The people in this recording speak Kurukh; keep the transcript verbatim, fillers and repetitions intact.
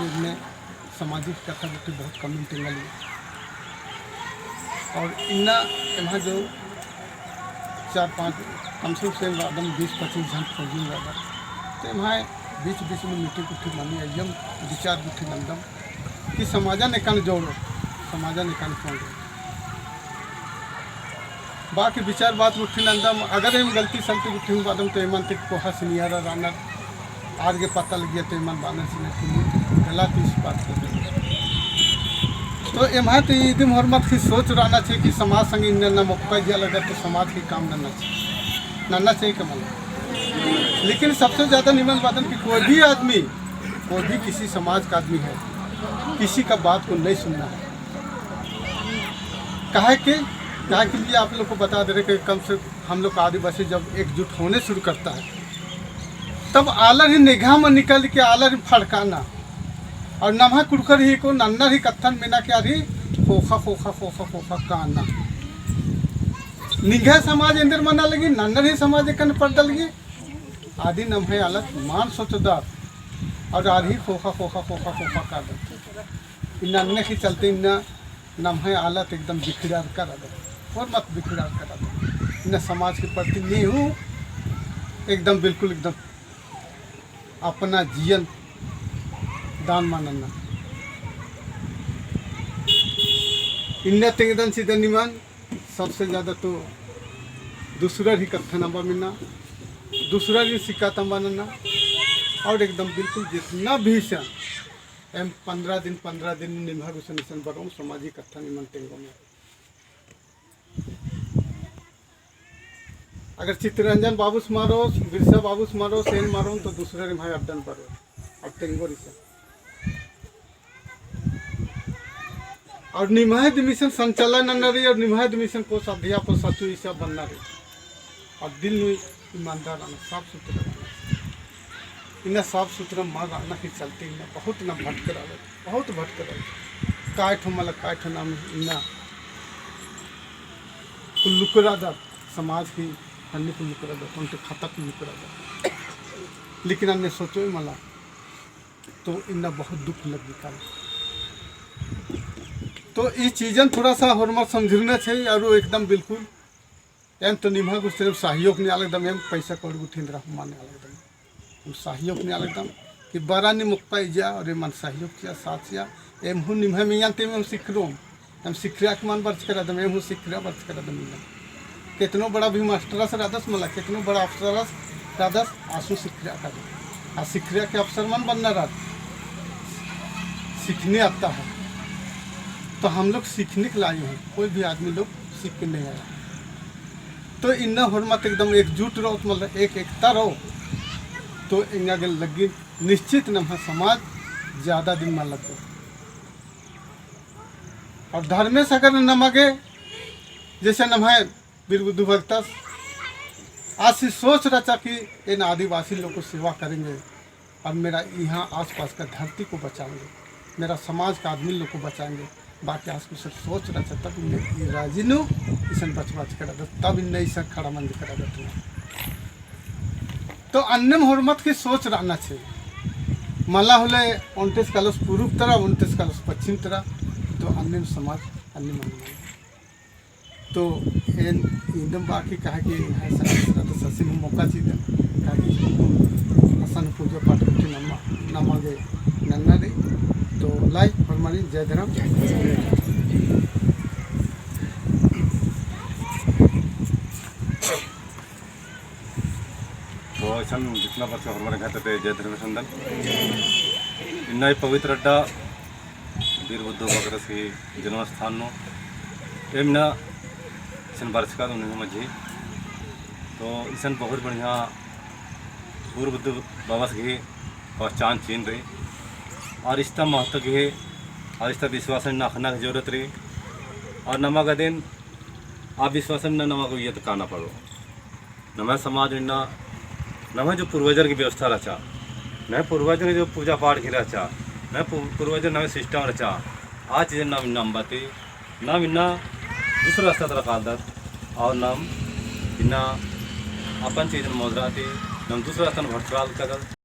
इन्ने सामाजिक कत्था गुट्ठी बहुत कम तेंगा लगी। और इन्ना एम्हा जो चार पाँच, कम से कम रअदम बीस पच्चीस झन फौजी रअदम। तो एम्हा बीच बीच में meeting गुट्ठी मनी, अइयम विचार गुट्ठी नन्दम कि समाजन एकान जोड़ो, समाजन एकान जोड़ो। बाकी विचार बात गुट्ठी नन्दम, अगर एम गलती सलती गुट्ठी हूँ बअदम तो एमन ती कोहा senior रअनर, आर गे पता लगिया तो एमन बअनर senior कि गलत इस बात को। तो एम्हा ती इदिम होरमत की सोच रअना चाहिए कि समाज संग इन्ना ना मौका दिया लगा तो समाज की काम नन्ना चाहिए, नन्ना चाहिए कमल। लेकिन सबसे ज्यादा निमन बअदन कि कोई भी आदमी, कोई भी किसी समाज का आदमी है, किसी का बात को नहीं सुनना है। काहे के, काहे के लिए आप लोग को बता दे रहे कि कम से हम लोग का आदिवासी जब एकजुट होने शुरू करता है, तब आलर ही नेगहा में निकल के आलर ही फड़काना, और नम्हा कुँड़ुख़र ही को नन्नर ही कत्थन मेना के आर ही खोखा, खोखा, खोखा, खोखा काना। निंग्है समाज एन्देर मना लगी, नन्नर ही समाज एकन पड़दा लगी, आदि नम्है आलर मल सोचदर, और आर ही खोखा, खोखा, खोखा, खोखा कादर। इन्ना अन्ने ही चलते इन्ना नम्है आलर एकदम बिखड़ारका रअदर, होरमत बिखड़ारका रअदर। इन्ना समाज के प्रति नीन हूँ एकदम बिल्कुल एकदम अपना जियन दान मल नन्ना। इन्ना तेंगदन चिदन निमन सबसे ज्यादा तो दूसरा ही कत्थन अम्बा मेना, दूसरा ही शिकायत अम्बा नन्ना, और एकदम बिल्कुल जितना भी इसन एम पन्द्रह दिन, पन्द्रह दिन निम्है गुसन इसन बरओम, सामाजिक कत्थन इमन तेंगोम। अगर चितरंजन बाबूस मल रओस, बिरसा बाबूस मल रओस, एन मल रओन तो दूसरा निम्है अड्डन बरओ, अब तेंगोर इसन। और निम्है दिम इसन संचालन नन्ना रई, और निम्है दिम इसन कोस अध्यक्ष, कोस सचिव इसन बन्ना रई। और दिल नू ईमानदार रअना, साफ सुथरा रअना। इन्ना साफ सुथरा मल रअना ही चलते इन्ना बहुत ना भटकरा रई, बहुत भटकरा रई। काय ठो मला, काय ठो नाम इन्ना कुल्लुकरादर, समाज ही हन्नी कुल्लुकरादर, तो उनके खाता कुल्लुकरादर। लेकिन अन्ने सोचो ही मला, तो इन्ना बहुत दुख लग्गी काल। तो ई चीजन थोड़ा सा होरमर समझरना चाहिए, और एकदम बिल्कुल एम तो निम्है गुसन सहयोग नना लगदम, एम पैसा कौड़ी गुट्ठिन रहा मल नना लगदम, एम सहयोग नना लगदम कि बरआ नी मौका चिआ और एमन सहयोग चिआ, साथ चिआ, एम हूँ निम्है मइय्याँ ती एम सिखरोम। एम सिखरआ के मल बरचका रअदम, एम हूँ सिखरआ बरचका रअदम इन्ना। केतनो बड़ा भी मास्टरस रअदस मला, केतनो बड़ा अफसरस रअदस, आस हूँ सिखरआ कादम। आ सिखरआ के अफसर मल बन्ना रअदस, सीखने आता है। तो हम लोग सीखने के लिए आए हैं, कोई भी आदमी लोग सीख के नहीं आया। तो इन्ना होरमत एकदम एकजुट रओत, मतलब एक एकता रओ, तो एंगा गे लग्गी निश्चित नम्है समाज ज्यादा दिन मल लग्गो। और धर्मेस अगर नमा गे, जैसे नम्है बीर बुद्धू भगतस आसी सोच रहचा कि एन आदिवासी लोग को सेवा करेंगे और मेरा यहाँ आसपास का धरती को बचाएंगे, मेरा समाज का आदमी लोग को बचाएंगे। बाकी आस कुछ सोच रहचा तब इन्ने ई राजी नू इसन बचबचका रअदत, तब इन्ने इसन खड़ा मंजका रअदत। तो अन्नेम होरमत की सोच रहना चाहिए। मला होले ओन्टेस कालोस पूर्व तरा, ओन्टेस कालोस पश्चिम तरा, तो अन्नेम समाज अन्नेम अन्नेम। तो एन इन्दम बाकी कहा कि यहाँ से तो ससिन हूँ मौका चिदन, कहा कि असन पूजा पाठ करके नमा, नमा गे नन्ना रई। तो लाई फरमानी जय धर्म। तो इसन जितना बरचका होरमर एंग्है तरती जय धर्मेस नन्दन। इन्ना ई पवित्र अड्डा बीर बुद्धू भगतस ही जन्म स्थान नू एम इन्ना इसन बरचका तो उन्हीं मझी। तो इसन बहुत बढ़िया बीर बुद्धू बाबस गही पहचान चिन्ह रई। और इस्ता महत्व गही और इस्ता विश्वास नखना की जरूरत रई। और नमा गे अदिन आ विश्वास नू नमा गे उइय्या ता काना पड़ो। नम्है समाज नू इन्ना नम्है जो पूर्वजर की व्यवस्था रहचा, नम्है पूर्वजर जो पूजा पाठ की रहचा, नम्है पू-, पूर्वजर नम्है system रहचा, आ चीजन नाम इन्ना अम्बा ती, नाम इन्ना दूसरा रास्ता तरा कालदत, और नाम इन्ना अपन चीजन मोदरा ती, नाम दूसरा रास्ता नू भटकराल कादत।